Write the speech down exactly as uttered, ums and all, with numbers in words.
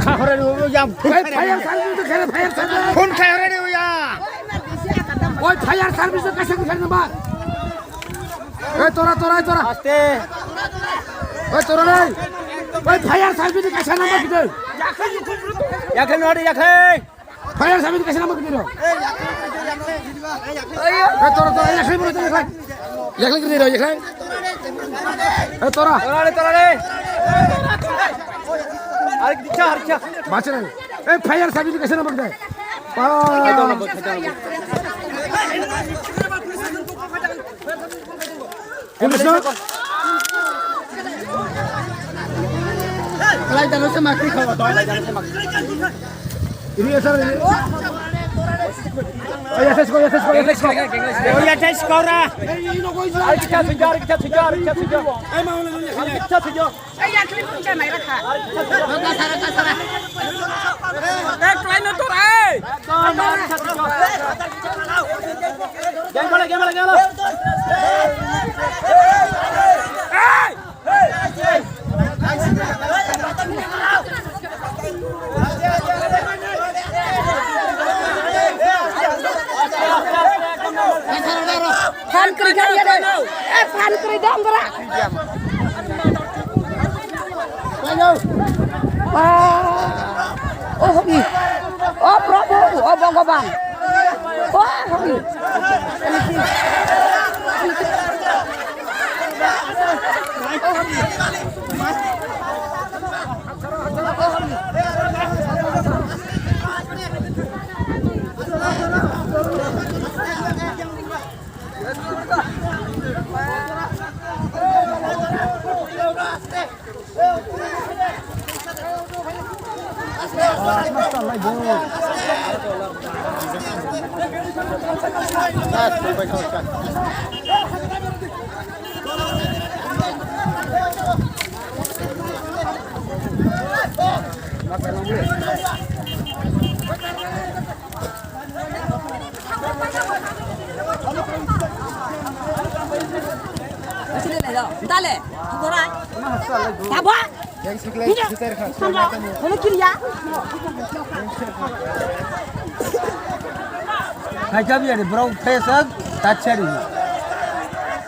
Khahorani uya. Oi, fire service khe, fire service. Phone khahorani uya. Oi, fire service kaisa khe number. Oi, tora, tora, tora. Aste. Oi, tora nai. Oi, fire service kaisa number khe. Yakhai nori, yakhai. Fire service kaisa number khe. Oi, tora, tora, yakhai bro, yakhai. Yakhai khe, yakhai. Oi, tora. Tora re, tora re. Arikcha, arikcha. Bacha nai. Oi, fire service kaisa number khe. Police no? Lai dano se makri khawa. Ini ya sir, ini. Oh ya, let's go, ya, let's go, ya, let's go. Oh ya, let's go ra. Ai, kita sejar, kita sejar, kita sejar. Ai, mau lagi. Ai, kita sejar. Ei, yakli bung janai rakha. Ei, try no to, ei. Ei! Phan kwrwi kha ya de. Eh, phan kwrwi dong gra. Ah, oh, hobi. Oh, Prabhu, oh, Bhagavan. Oh, hobi. Dale, dorai. Tabo? Hono kiriya. Hai kabi ani bro, face tak cari.